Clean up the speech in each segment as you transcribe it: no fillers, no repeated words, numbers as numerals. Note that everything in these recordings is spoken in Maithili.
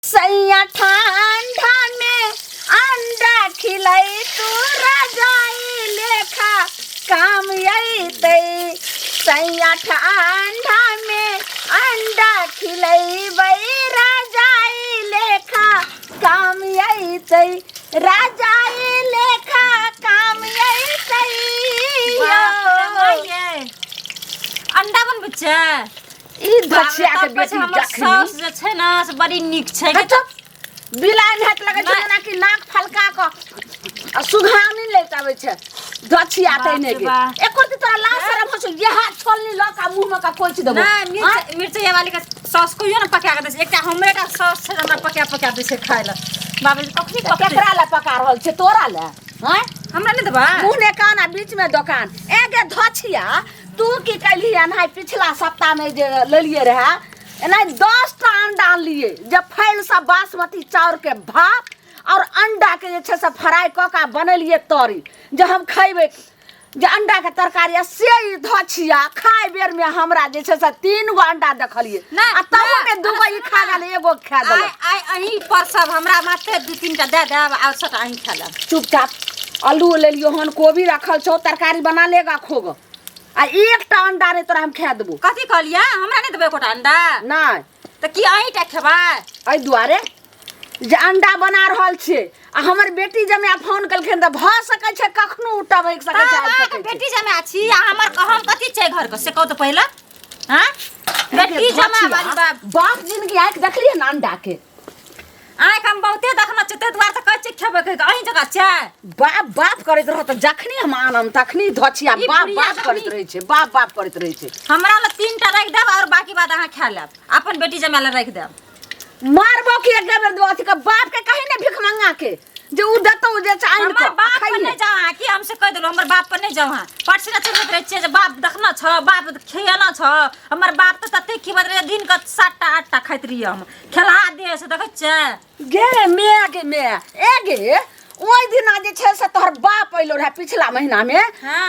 सैया ठंडा में अंडा खिलाई तू रजाई लेखा काम अइतै। सैया ठंडा में अंडा खिलैबै रजाई लेखा काम अइतै, रजाई लेखा काम अइतै। बाप रे माइये। अंडा बनबै छै? ई धछिया के तब कहै छै बेटी हमर जखनी साउस जे छै ने से बड़ी नीक छै। हे चुप, बिलाइ हाथ लगै छै नहि। जेना कि नाक फलका क आ सुघानी लैत आबै छै धछिया बाप तै ने रे के। बा। एको दिन तोरा लाज शरम होइ छौ? इएह छोलनी लऽ कऽ मुँह मे कऽ कोचि देबौ। नहि, मिर्च मिर्चैया वाली के सॉस कहियो ने पका के दै छै। एकटा हमरे टा सॉस छै जे हमरा पका पका दै छै खाय लए। बाबूजी कखनी तऽ पकतै? केकरा लए पका रहल छै? तोरा लए? आँय? हमरा नहि देबै? मुँह ने कान आ बीच मे दोकान। ए गे धछिया, तू की कैलही एनाहि पिछला सप्ताह में जे लेलिए रहे, एनाहि 10टा अंडा आनलिए जे फैल सँ बासमती चाउर के भात और अंडा के जे छै से फ्राई कऽ के बनेलिए तरी जे हम खैबै जे अंडा के तरकारी, आ से ई धछिया खाय बेर में हमरा जे छै से 3 गो अंडा देखलिए नहि, आ तहू नहि, में 2 गो ई खा गेल, एगो खा आइ देलक। आइ अहीं पर सब हमरा मात्र 2-3 टा दए देब आ सबटा अहीं खा लेब। चुपचाप आलू लेलियो हन, कोबी रखल छौ, तरकारी बना लेगा खोग, आ एकटा अंडा नहि तोरा हम खा देबो। कथी कहलियै? हमरा नहि देबै एकोटा अंडा? नहि। तऽ की अहीं टा खेबै? एहि दुआरे जे अंडा बना रहल छियै आ हमर बेटी जमाय फोन केलखिन तऽ भऽ सकै छै कखनो ओ टभकि सकै छै, तऽ आबि अहाँके सकै छै। बेटी जमाय छी आ हमर हम कथी छै घरके से कहू तऽ पहिले। हाँ, बेटी जमाय वाली बाप। बाप जिनगी आँखि देखलियै ने अंडा के? आँखि हम बहुते देखने छियै, ताहि दुआरे तऽ कहै छियै खेबै कहि कऽ, अहीं जकाँ छै। बाप बाप करैत रहत तऽ जखनी हम आनम तखनी धछिया ई बाप बुढ़िया बाप करैत जखनी रहै छै, बाप बाप करैत रहै छै। हमरा लग 3टा राखि देब और बाकी बात अहाँ खा लेब, अपन बेटी जमाय लए राखि देब। मारबो कि एक बेर देबो अथी के बाप के कही ने भिख मंगा के जे उ देतौ जे छै आनि हमर कऽ बाप पर खाइहे। नहि जाउ अहाँ, की हमसे कहि देलहुँ, हमर बाप पर नहि जाउ अहाँ। परसुना चलबैत रहै छियै जे बाप देखना छौ, बाप खियेना छौ। हमर बाप तऽ ततेक खिबैत रहै, दिन के 7टा 8टा खाइत रहियै हम, खेलहा देह से देखै छियै। गे my गे my, ए गे ओहि दिना जे छै से तोहर बाप अयलो रहे पिछला महीना में,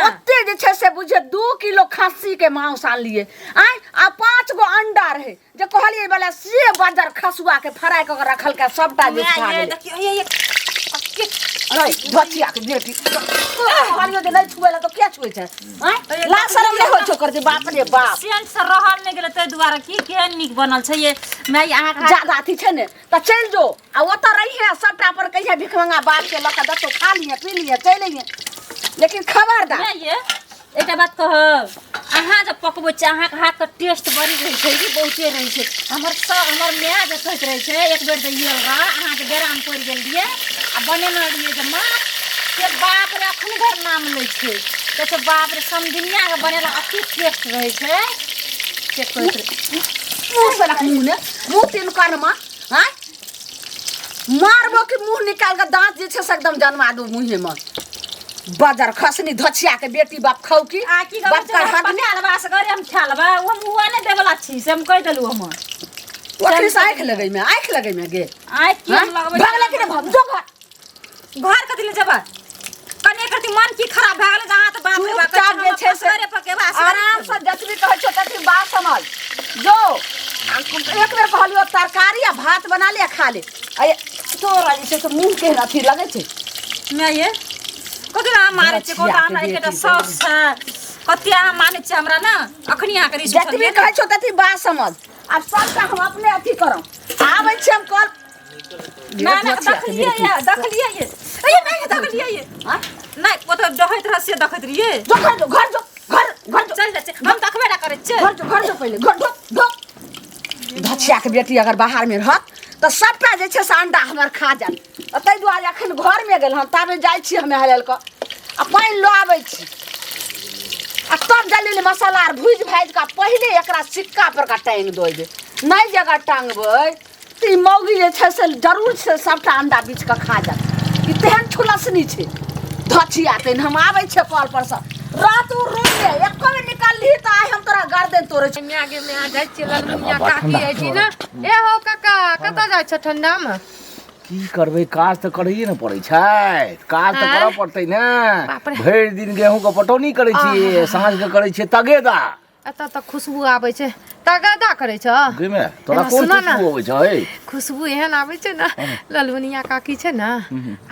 ओते जे छै से बुझे 2 किलो खस्सी के मांस आनलिए आँय, आ 5 गो अंडा रहे जे कहलिए वाला से बजर खसुआ के फ्राई कऽ के रखलकै सबटा जे माय खा ये, गेलै। देखियौ, ये, ये, अरे बचिया के बेटी कहलियो जे नहि छुए ला तऽ किया छुए छै? आँय, लाज शरम नहि होइ छौ कर जे बाप रे बाप। सेंट से रहल नहि गेलै ताहि दुआरे की केहन नीक बनल छै ये माय अहाँके हाथ- ज्यादा अथी छै ने तऽ चलि जो आ ओतऽ रहिहे, सबटा अपन कहिहे भिखमंगा बाप के लऽ कऽ देतौ, खा लिहे पी लिहे चलि अइहे, लेकिन खबरदार। माय ये एकटा बात कहब, अहाँ जब पकबै छियै अहाँके हाथके टेस्ट बड़ी रहै छै कि बहुते रहै छै। हमर सब हमर माय जे कहैत रहै छै, एक बेर जे आयल रह अहाँके बेरामे पड़ि गेल रहियै आ बनेने रहियै जे माछ, से बाप रे अखन धरि नाम लै छै, कहै छै बाप रे समधिनियाके बनेला अति टेस्ट रहै छै से कहैत रहै। मुँह से रख मुँह ने मुँह तीन कर्मा, आँय मारबो कि मुँह निकाल के दाँत जे छै से एकदम जन्मा दू मुँहे में। बजर खसनी धछिया के बेटी बाप खाउ की आ की कहबै बाप छै, का हम हक पका लेबै, असगरे हम खा लेबै, ओ हम हुआ नहि देबला छी से हम कहि देलहुँ। हम ओकरे से आँखि लगै में, आँखि लगै में गे। आँखि की हम हाँ? लगबै? भगलै कि नहि भग जो घर। घर कथी लए जेबै? कने करती मन की खराब भए गेलै जे अहाँ तऽ बाप रे बाप चुपचाप जे छै से असगरे पकेबै, असगरे आराम से जतबी कहै छौ ततबी बात समझ जो। एक बेर कहलियो तरकारी आ भात बना ले आ खा ले, आ तोरा जे छै से मुँह केहन अथी लगै छै। माय ये कथी अहाँ मारै छियै? कहू तऽ हमरा एकेटा साउस छै, कते अहाँ मानै छियै हमरा ने? अखनी अहाँके रिस उठल जतबी यऽ ने? कहै छौ ततबी बात समझ। आब सबटा हम अपने अथी करब, आबै छी हम कल। ना, ना, देखलियै ये, देखलियै ये। ए, माय, देखलियै ये। आँय? नहि, ओतऽ डहैत रहै से देखैत रहियै। जो घर जो, घर जो, घर, घर जो। चलि जाइ छियै, हम देखबे ना करै छियै। घर जो, घर जो पहिले, घर जो, जो। धछिया के बेटी अगर बाहर में रहत तऽ सबटा जे छै से अंडा हमर खा जायत, आ ताहि दुआरे अखन घरमे गेल हन, ताबे जाइ छी हमे हलल कऽ आ पानि लऽ आबै छी आ तब जल्दी मसाला आर भुजि भाजि कऽ पहिले एकरा सिक्का पर का टाँगि देबै। नहि जे अगर टाँगबै तऽ ई मौगी जे छै से जरूर छै सबटा अंडा बीछ कऽ खा जायत। ई तेहन छुलसनी छै धछिया तेहन। हम आबै छियै कल पर सँ, रात उ रूम में एको बेर निकलली तऽ आइ हम तोरा गर्दन तोड़ै छी। माय गे माय, जाइ छियै ललमुनिया काकी अछि ने। ए हो काका, कतऽ जाइ छ ठंडा में? की करबै, काज तऽ करैए ने पड़ै छै, काज तऽ करऽ पड़तै ने। बाप रे। भरि दिन गेहूँ के पटौनी करै छियै, साँझ के करै छियै तगेदा। एतऽ तऽ खुशबू आबै छै तगादा करै छ गे माय तोरा एना कोन सुनऽ ना। खुशबू अबै छै हे खुशबू एहन आबै छै ने ललमुनिया काकी छै ने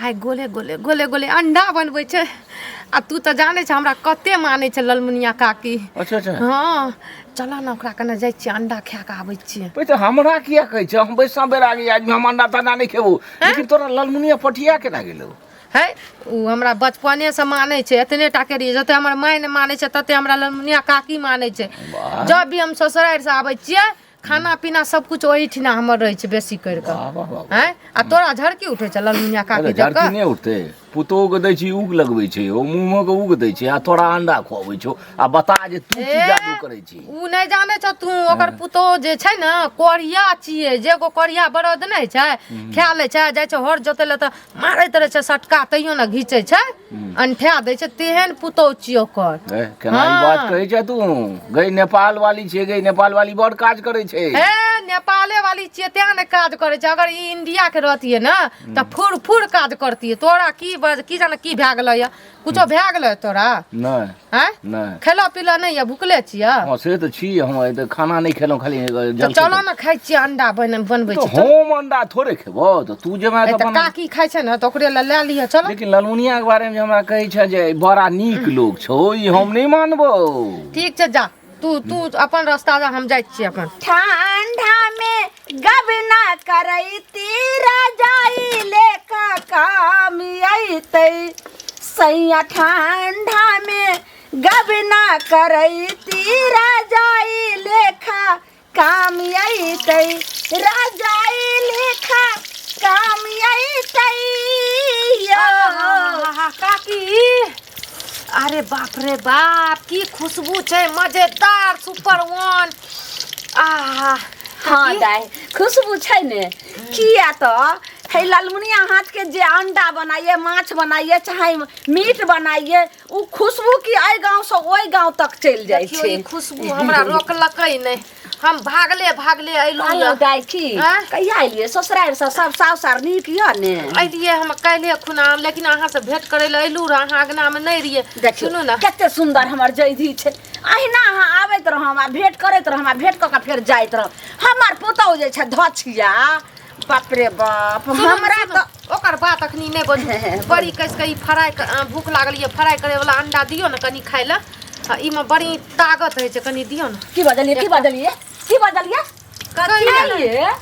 आइ गोले गोले गोले गोले अंडा बनबै छै आ तू तऽ जानै छ हमरा कते मानै छै ललमुनिया काकी अच्छा अच्छा हँ चल ने ओकरा कने जाइ छियै अंडा खाए कऽ आबै छियै पे तऽ हमरा किया कहै छै हम बैसा बेरागी आदमी हम अंडा तंडा नहि खेबो लेकिन तोरा ललमुनिया पटिया केना गेलौ है ओ हमरा बचपनेसँ मानै छै एतने टाके रहियै जते हमर माय नहि मानै छै तते हमरा ललमुनिया काकी मानै छै वाह। जब भी हम ससुरारिसँ आबै छियै खाना पीना सब कुछ ओहिठिना हमर रहै छै बेसी करि कऽ वाह वाह वाह हैं आ तोरा झड़की उठै छै ललमुनिया काकी अरे देख झड़की कऽ नहि उठतै पुतोहु के दै छी उग लगबै छै ओ मुँह के उग दै छै आ तोरा अंडा खुआबै छौ आ बता जे तू की ए, जादू करै छी उ नहि जानै छौ तू ओकर पुतोह जे छै ने कोरिया छियै जे गो कोरिया बरद नहि छै खा लै छै जाइ छै हर जोतै लए तऽ मारैत रहै छै सटका तैयो ने घीचै छै अनठा दै छै तेहन पुतोह छियै ओकर ए, केना ई बात हाँ। कहै छै तू गई नेपाल वाली छै गई नेपाल वाली बड़ काज करै छै ए नेपाले वाली छियै तें ने काज करै छै अगर ई इंडिया के रहतियै ने तऽ फुर फुर काज करतियै तोरा की बज की जाने की भए गेलै यऽ कुछो भए गेलै तोरा नहि आँय नहि खेलऽ पीलऽ नहि यऽ भुखले छियै हँ से तऽ छी हम आइ तऽ खाना नहि खेलहुँ खाली तऽ जलखै चलऽ ने खाइ छियै अंडा बनबै तऽ छी चल। हम अंडा थोड़े खेबो तऽ तू जेबे ए, तऽ तऽ बना काकी खाइ छै ने तऽ ओकरे लए लए लिअ चल लेकिन ललमुनिया के बारे में जे हमरा कहै छै जे बड़ा नीक लोग छौ ई हम नहि मानबो ठीक छै जा तू तू अपन रास्ता जा हम जाइ छियै अपन ठंडा में गबना करैती रजाई लेका काम अइतै सैया ठंडा में गबना करैती रजाई लेखा काम अइतै रजाई लेखा काम अइतै यो। आहा, काकी अरे बाप रे बाप की खुशबू छै मजेदार सुपर वन आहा हाँ दाइ खुशबू छै ने किया तऽ हे ललमुनिया हाथ के जे अंडा बनाइए माछ बनाइए चाहे मीट बनाइए उ खुशबू की एहि गाँव से ओहि गाँव तक चलि जाइ देखियौ छै ई खुशबू हमरा रोकलकै नहि हम भागले भागले अयलहुँ कहलहुँ यऽ। दाइ की आँय? कहिया एलियै ससुरारि से सब साउस आर नीक यऽ ने अयलियै हम काल्हिए खुना लेकिन अहाँसँ भेंट करै लए अयलहुँ रहए अहाँ अङ्गनामे नहि रहियै देखियौ सुनू ने कते सुन्दर हमर जैधी छै अहिना अहाँ आबैत रहम आ भेंट करैत रहम आ भेंट कऽ कऽ फेर जाइत रहम हमर पुतहु जे छै धछिया बाप रे बाप सुनू ने, हमरा सुनू। तऽ ओकर बात अखनी नहि बजू बड़ी कसि कऽ ई फ्राइ भूख लागल यऽ फ्राइ करैवला अंडा दियौ ने कनि खाइ लए आ ईमे बड़ी ताकत होइ छै कनि दियौ ने की बजलियै की बजलियै की बजलियै कतऽ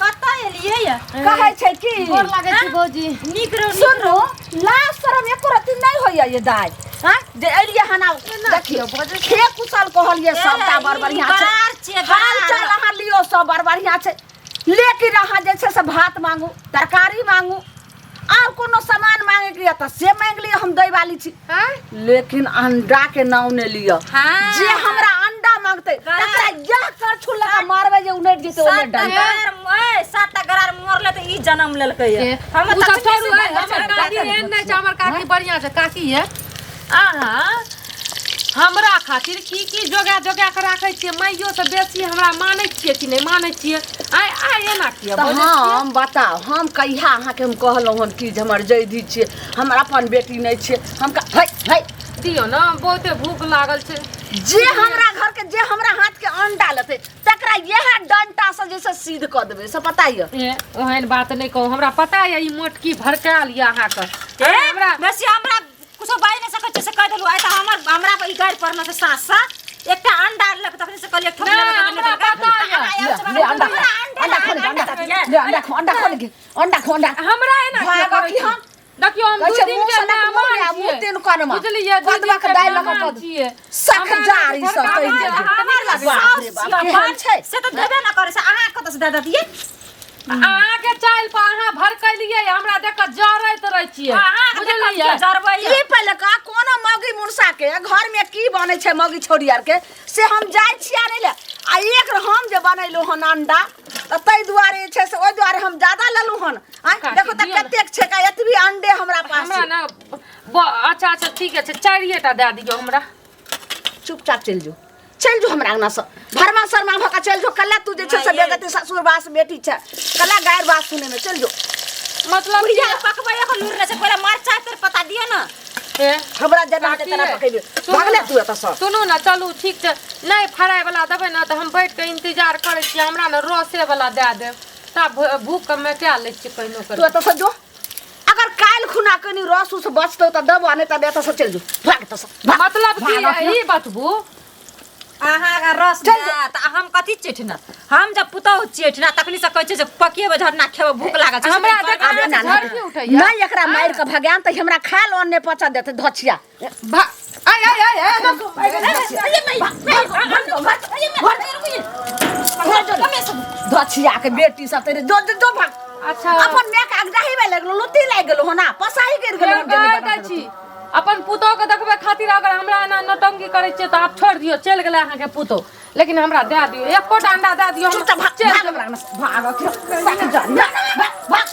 कतऽ एलियै ये कहै छै की गोर लागै छी भौजी नीक रहू नीक सुनू लाज शरम एको रत्ती नहि होइया ये दाइ हँ जे एलियै हन आब देखियौ खे कुशल कहलियै सबटा बड़ बढ़िआँ छै बरार छियै, हाल बरार। चाल अहाँ लियौ सब बड़ बढ़िआँ छै लेकिन अहाँ जे छै से भात मांगू तरकारी मांगू आर कोनो सामान मांगे के यऽ तऽ से मांगि लिअ हम दै वाली छी आँय? लेकिन अंडा के नाम नहि लिअ हाँ। जे हमरा अंडा मांगतै तकरा यह करछुल लगा मारबै जे उनटि जेतै ओने सात टा डंडा गरार ए, सात टा गरार मरले तऽ ई जन्म लेलकै ये। हम उ सब तखने छोड़ू, से ए, हमर काकी एहन नहि छै हमर काकी बढ़िआँ छै काकी ये अहाँ हमरा खातिर की की जोगा जोगा के राखै छियै माइयो से बेसी हमरा मानै छियै कि नहि मानै छियै आइ आइ एना किया तऽ बजै छियै? हम बताउ हम कहिया अहाँके हम कहलहुँ हन कि जे हमर जैधी छियै हमर अपन बेटी नहि छियै हम है है दियौ ने बहुते भूख लागल छै जे हमरा घरके जे हमरा हाथके अंडा लेतै तकरा इएह डंटा से जे छै सीध कऽ देबै से पता यऽ ए, ओहन बात नहि कहू हमरा पता यऽ ई मोटकी भड़कायल यऽ अहाँके ए, हमरा बेसी हमरा कुछो बाजि नहि सकै छियै से कहि देलहुँ आइ तऽ हमर हमरा पर ई गारि पड़ल छै सास सँ एकटा अंडा लेलक तखने से कहलियै ठोक नहि, लेलक हमरा पता यऽ। ले ले अंडा खो अंडा खो ले, अंडा ले अंडा खो अंडा खो ले अंडा खो अंडा हमरा एना किया भागऽ करै की छी? हम? देखियौ हम कहै दू छै, दिन मुँह के से लऽ कऽ मुँह मेहमान आ मुँह छियै। तीन कोनमा। बुझलियै दू कदवा दिन के के दालि लऽ कऽ मेहमान कऽ छियै सख हमरा जारी एना सब भड़काबै कहि छै, देलकै। अहाँके नीक लागै बाप रे बाप, केहन छै? से तऽ देबे न करै छै अहाँ कतऽ से दऽ दैतियै अहाँके चालि पर अहाँ भड़कलियै हमरा देख कऽ जरैत रहै छियै अहाँ बुझलियै जरबै ई पहिले कह कोनो मौगी मुनसा के घर में की बनै छै मौगी छौड़ी आर के से हम जाइ छियै आनै लए आ एक हम जे बनेलहुँ हन अंडा तऽ ताहि दुआरे जे छै से ओहि दुआरे हम ज्यादा लेलहुँ हन आँय काकी, देखो तऽ दियौ ने। कतेक छै का एतबी अंडे हमरा पास हमरा छै। ने अच्छा अच्छा ठीक छै चारिए टा दए दियौ हमरा चुपचाप चलि जो चलि जो हमरा अंगना से भरमा शर्मा भऽ कऽ चलि जो कल्ला तू जे छै से बेगति ससुर बास बेटी छै कल्ला गारि बात सुने में चलि जो मतलब बुढ़िया पकबै के लूर नहि छै पहिले मरचाइ तेर पता दिअ ने हे हमरा जेना हेतै तेना पकेबै। भागले तू एतऽ सँ। सुनू ने, चलू ठीक छै। नहि फ्राई वाला देबै ने तऽ हम बैठ के इंतजार करै छी, हमरा ने रसे वाला दए देब, तब भूख के मेटा लै छियै कहिनो तू करि। एतऽ सँ जो। अगर काल्हि खुना कनी रस उस बचतौ तऽ देबो, नहि तऽ एतऽ सँ चलि जो, भाग एतऽ सँ, भाग। मतलब की भाग। ई बतबू। अहाँ अगर रस चल। देत आ हम कथी चेठना? हम जब पुतहु चेठना तखनी से कहै छै जे पकिएबै झरना खेबै, भूख लागल छै। हमरा देख, आब एना अहाँके झरकी उठैया। नहि, एकरा मारि कऽ भगायम तऽ हमरा खाय लऽ नहि पचा देतै धछिया। आय आय आय आय। धछिया के बेटी सब तेरे, जो जो जो, भाग। अच्छा। अपन माय के अगदाही में लगलो, लुत्ती लागि गेलो होना, पसाही गिर गेलो। फेर कहै दै छी अपन पुतोह के देखबै खातिर अगर हमरा एना नौटंकी करै छियै तऽ आब छोड़ि दियौ, चलि गेलै अहाँके पुतोह, लेकिन हमरा दए दियौ, एकोटा अंडा दए दियौ, हम चुपचाप भाग। चलि भाग जेबै। हमरा अंगना से, भाग। भाग, भाग, भाग।